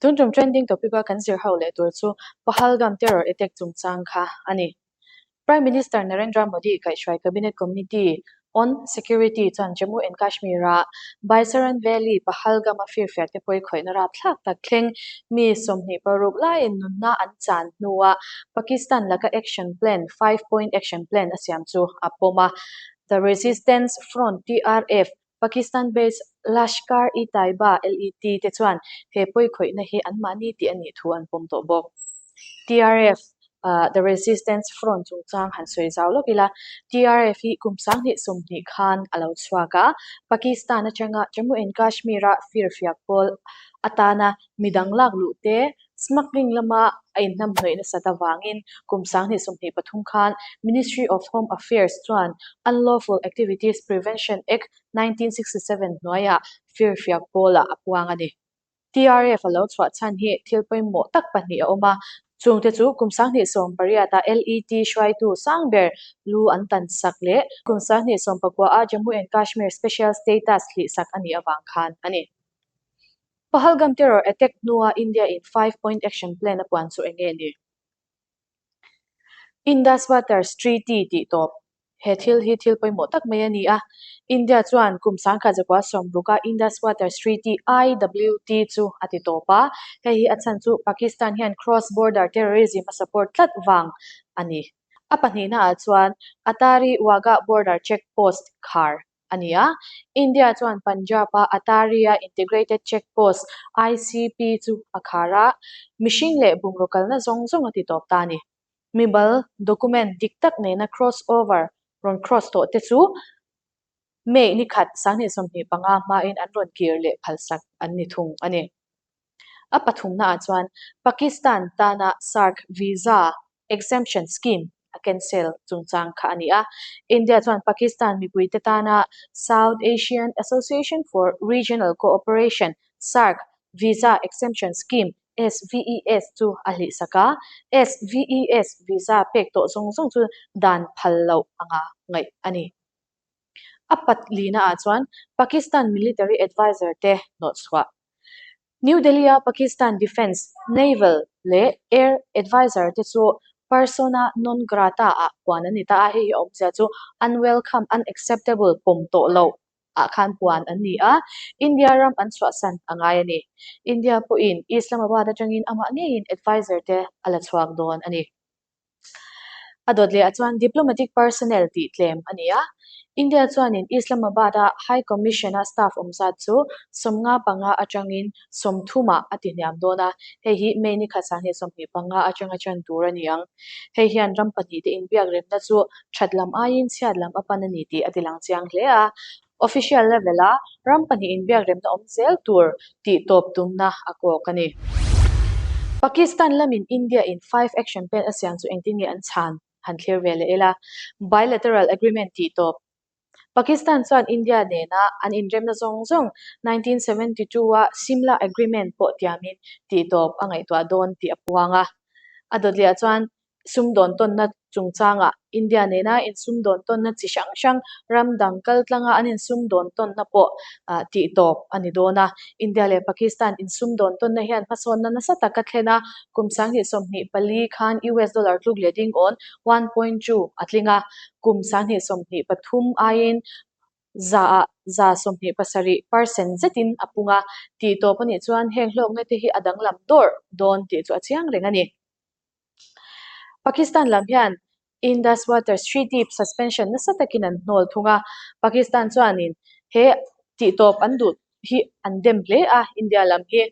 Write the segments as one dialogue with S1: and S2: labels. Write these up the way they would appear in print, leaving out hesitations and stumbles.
S1: Tun tum trending topic a kan zir ho leh tur chu Pahalgam terror attack chungchang kha a ni. Prime Minister Narendra Modi kaihhruai Cabinet Committee on Security chuan Jammu and Kashmir-a Baisaran Valley Pahalgam-a firfiak te pawi khawihna rapthlak tak thleng mi 26 laiin nunna an chan hnua Pakistan laka action plan, five-point action plan, a siam chu a pawm a. The Resistance Front, TRF, Pakistan-based Lashkar-e-Taiba, LET, te chuan he pawi khawihna hi anmahni tih a nih thu an pawm tawh bawk. TRF, The Resistance Front chungchang han sawi zau lawk ila, TRF hi kum 2020 khan a lo chhuak a, Pakistan atanga Jammu and Kashmir-a firfiak pawl atana midang lak luh te Smuggling lama a inhnamhnawih nasat avangin kum 2023 khan Ministry of Home Affairs chuan Unlawful Activities Prevention Act 1967 hnuaiah firfiak pawlah a puang a ni. TRF a lo chhuah chhan hi thil pawimawh tak pahnih a awm a, chungte chu kum 2018 a LET hruaitu sang ber lu an tan sak leh kum 2019 a Jammu and Kashmir Special Status hlihsak a nih avang khan a ni. Pahalgam terror attack hnua India in five point action plan a puan chu enge ni? Indus Waters Treaty tih tawp. He thil hi thil pawimawh tak mai a ni a. India chuan kum 1960 a Indus Waters Treaty, IWT, chu a ti tawp a. Hei hi a chhan chu Pakistan hian cross border terrorism a support tlat vang a ni. A pahnihna ah chuan Attari Wagah border check post khar a ni a. India chuan Punjab-a Attari-a Integrated Check Post, ICP, chu a khar a, mihring leh bungraw kalna zawng zawng a ti tawp ta a ni. Mibal document dik tak nena cross over rawn cross tawh te chu May ni khat 2025 hmain an rawn kir leh phalsak an ni thung a ni. A pathumnaah chuan Pakistan tana SAARC visa exemption scheme a cancel chungchang kha a ni a. India chuan Pakistan mipuite tana South Asian Association for Regional Cooperation, SAARC, visa exemption scheme, SVES, chu a hlihsak a. SVES visa pek tawh zawng zawng chu dan phal loh anga ngaih a ni. A patlinaah chuan Pakistan military adviser te hnawhchhuah. New Delhi-a Pakistan Defence, Naval leh Air Adviser te chu persona non grata-ah puan an ni ta a, hei hi awmzia chu unwelcome, unacceptable, pawm tawh loh ah khan puan an ni a, India ram an chhuahsan a ngai a ni. India pawhin Islamabad atangin amah ngeiin adviser te a la chhuak dawn a ni. A dawt leh ah chuan diplomatic personnel tih tlem a ni a, India chuanin Islamabad-a High Commission-a staff awm zat chu 55 atangin 30 ah a ti hniam dawn a, hei hi May ni khat 2025 atanga chan tur a ni ang. Hei hian ram pahnihte inbiak remna chu that lam aiin chhiat lam a pan a ni tih a tilang chiang hle a. Official level-a ram pahnih inbiak remna awm zel tur tih tawp tumna a kawk a ni. Pakistan lamin India in five action plan a siam chu engtin nge an chhan han thlir ve leh ila. Bilateral agreement tih tawp. Pakistan chuan India nena an inremna zawng zawng 1972 a Simla Agreement pawh tiamin tih tawp a ngaihtuah dawn tih a puang a. A dawt leh ah chuan Sumdawn tawnna chungchangah India nena insumdawn tawnna chi hrang hrang ram dang kal tlanga an insumdawn tawnna pawh tih tawp a ni dawn a. India leh Pakistan insumdawn tawnna hian hmasawnna nasa tak a thlen a, kum 2024 khan US dollar tluk leh ding awn 1.2 a tling a, kum 2023 aiin zaah 27% percent zetin a pung a. Tih tawp a nih chuan heng hlawkna te hi a danglam dawrh dawn tih chu a chiang reng a ni. Pakistan lam hian Indus Waters Treaty suspension nasa takin an hnawl thung a, Pakistan chuanin he tihtawp an duh hi an dem hle a, India lam hi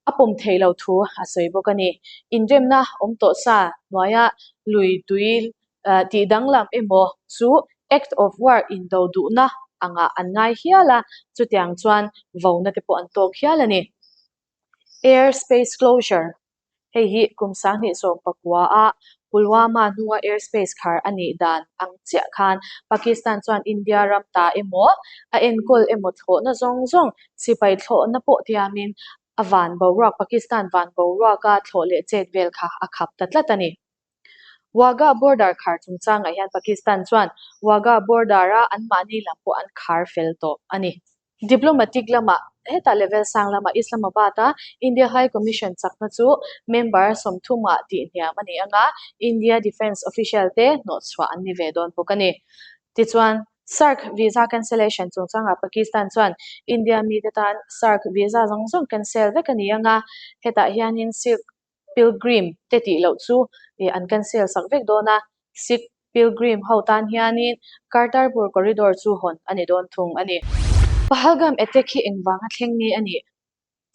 S1: a pawm thei lo thu a sawi bawk a ni. Inremna awm tawh sa hnuaia lui tui tih danglam emaw chu act of war indo duhna angah an ngai hial a, chutiang chuan vona te pawh an tawk hial a ni. Air space closure Hei hi kum 2019 a Pulwama hnunga airspace khar a nih dan ang chiah khan Pakistan chuan India ram ta emaw, a enkawl emaw thlawhna zawng zawng sipai thlawhna pawh tiamin a van boruak Pakistan van boruaka thlawh leh chet vel kha a khap ta tlat a ni. Wagah border khar chungchangah hian Pakistan chuan Wagah border-a anmahni lam pawh an khar fel tawh a ni. Diplomatic lamah Hetah level sang lamah Islamabad-a India High Commission chakna chu member 30 ah tihhniam a ni ang a, India Defence official te hnawhchhuah an ni ve dawn bawk a ni. Tichuan, SAARC visa cancellation chungchangah Pakistan chuan India mite tan SAARC visa zawng zawng cancel vek a ni ang a, hetah hianin Silk Pilgrim te tih loh chu an cancel sak vek dawn a, Sikh Pilgrim ho tan hianin Kartarpur Corridor chu hawn a ni dawn thung a ni. Pahalgam attack hi engvanga thleng nge a nih?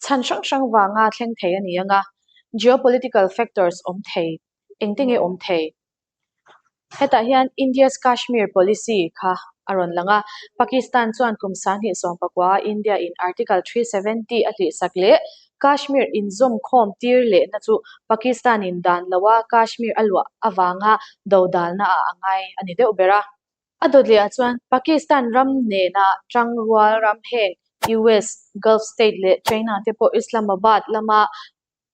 S1: Chhan hrang hrang vanga thleng thei a ni ang a, geopolitical factors awm thei, engte nge awm thei? Hetah hian India's Kashmir policy kha a rawn lang a, Pakistan chuan kum 2019 a India in Article 370 a hlihsak leh Kashmir inzawmkhawm tir lehna chu Pakistan in dan loa Kashmir a luah avanga dodalna ah a ngai a ni deuh ber a. A dawt lehah chuan Pakistan ram nena tangrual ram heng US, Gulf state leh China te pawh Islamabad lama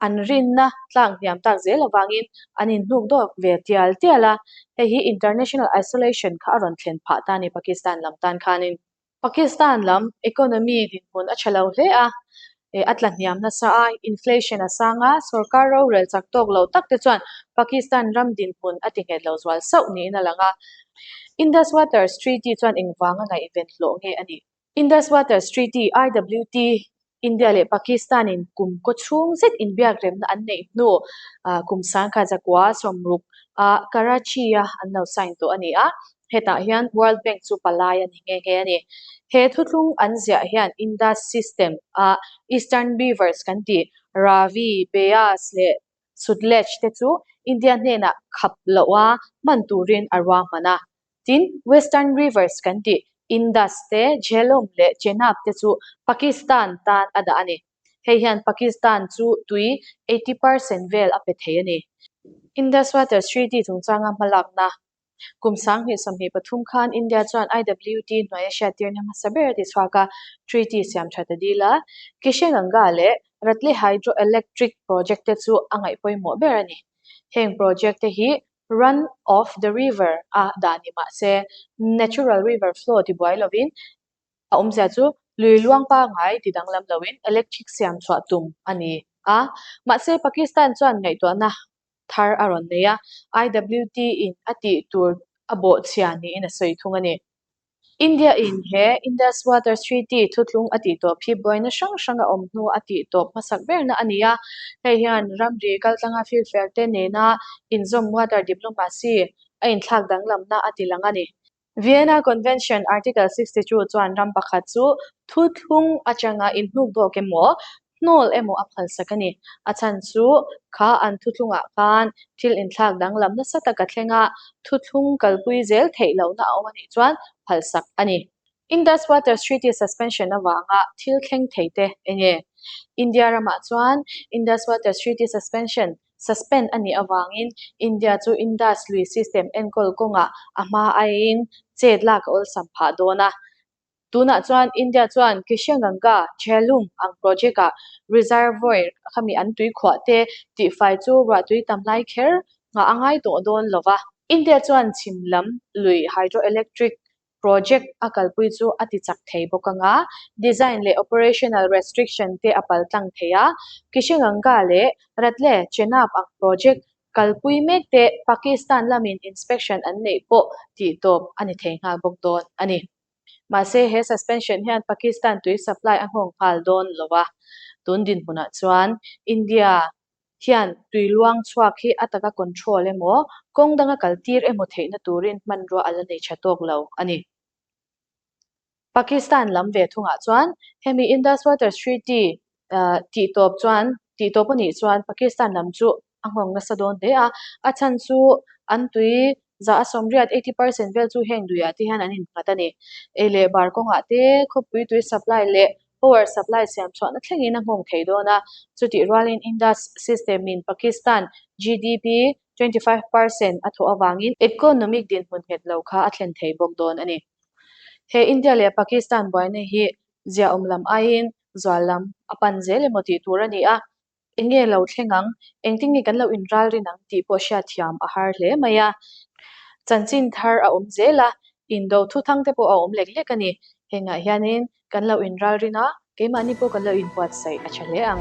S1: An rinna tlang hniam tak zel avangin an inhnuk dawk ve tial tial a, hei hi international isolation kha a rawn thlen phah ta a ni Pakistan lam tan khanin. Pakistan lam economy dinhmun a tha lo hle a, a tla hniam nasa a, inflation a sang a, sorkar rorel chak tawk lo tak te chuan Pakistan ram dinhmun a ti nghet lo zual sauh niin a lang a. Indus Waters Treaty chuan engvanga ngaihven hlawh nge a nih? Indus Waters Treaty, IWT, India leh Pakistan in kum kaw chhung zet inbiakremna an neih hnu kum 1960 ah Karachi a an lo sign tawh a ni a, hetah hian World Bank chu palai a ni nghe nghe a ni. He thuthlung an ziah hian Indus System a Eastern Rivers kan tih Ravi, Beas leh Sutlej te chu India hnenah khap loh a hman turin a ruahman a. Tin, Western Rivers kan tih Indus te, Jhelum leh Chenab te chu Pakistan tan a dah a ni. Hei hian Pakistan chu tui 80% vel a pe thei a ni. Indus Waters Treaty chungchanga hmalakna Kum 2023 khan India chuan IWT hnuaia hriattirna hmasa ber a ti chhuak a, treaty siam that a dil a. Kishenganga leh Ratle Hydroelectric Project te chu a ngaih pawimawh ber a ni. Heng project te hi run of the river a dah ni mah se, natural river flow tibuai lovin a awmzia chu lui luang pangngai ti danglam loin electric siam chhuah tum a ni a. Mahse, Pakistan chuan ngaihtuahna thar a rawn nei a, IWT in a tih tur a bawhchhia niin a sawi thung a ni. India in he Indus Waters Treaty thuthlung a tih tawp hi buaina hrang hrang a awm hnu a tih tawp hmasak berna a ni a, hei hian ramri kaltlanga filfair te nena inzawm water diplomacy a inthlak danglamna a ti lang a ni. Vienna Convention Article 62 chuan ram pakhat chu thuthlung atanga inhnuk dawk emaw, hnawl emaw a phalsak a ni. A chhan chu kha an thuthlungah khan thil inthlak danglam nasa taka thlenga thuthlung kalpui zel theih lohna a awm a nih chuan phalsak a ni. Indus Waters Treaty suspension avanga thil thleng thei te enge? India ramah chuan Indus Waters Treaty suspension suspend a nih avangin India chu Indus lui system enkawl kawngah a hma aiin chet lak a awlsam phah dawn a. Tunah chuan India chuan Kishenganga, Jhelum ang project-ah reservoir khami an tui khuah te tihfai chu ruahtui tam lai kher nghah a ngai tawh dawn lo va. India chuan chhim lam lui hydroelectric Project a kalpui chu a ti chak thei bawk ang a, design leh operational restriction te a paltlang thei a, Kishenganga leh Ratle Chenab ang project kalpui mek te Pakistan lamin inspection an neih pawh tihtawp a ni thei nghal bawk dawn a ni. Mahse he suspension hian Pakistan tui supply a nghawng nghal dawn lo a, tun dinhmunah chuan India hian tui luang chhuak hi a taka control emaw, kawng danga kal tir emaw theihna turin hmanrua a la nei tha tawk lo a ni. Pakistan lam ve thungah chuan hemi Indus Waters Treaty tihtawp chuan tihtawp a nih chuan Pakistan lam chu a nghawng nasa dawn hle a, a chhan chu an tui za a 80, 80%, vel chu heng duiah te hian an innghat a ni. Ei leh bar kawngah te khawpui tui supply leh power supply siam chhuahna thlengin a nghawng thei dawn a, chutih rualin Indus system in Pakistan GDP 25% a thawh avangin economic dinhmun nghet lo kha a thlen thei bawk dawn a ni. He India leh Pakistan buaina hi ziaawm lam aiin zual lam a pan zel emaw tih tur a ni a, Eng nge lo thleng ang? Engtin nge kan lo inralrin ang tih pawh hriatthiam a har hle mai a. Chanchin thar a awm zel a, indo thuthang te pawh a awm lek lek a ni. Hengah hianin kan lo inralrin a. Keimahni pawh kan lo inbuatsaih a tha hle ang.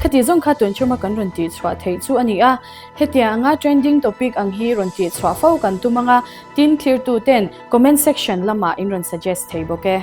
S1: Khati zawng kha tun chhuma kan rawn tihchhuah theih chu a ni a, hetiang anga trending topic ang hi rawn tihchhuah fo kan tum anga, tin thlirtu ten comment section lamah in rawn suggest thei bawk e.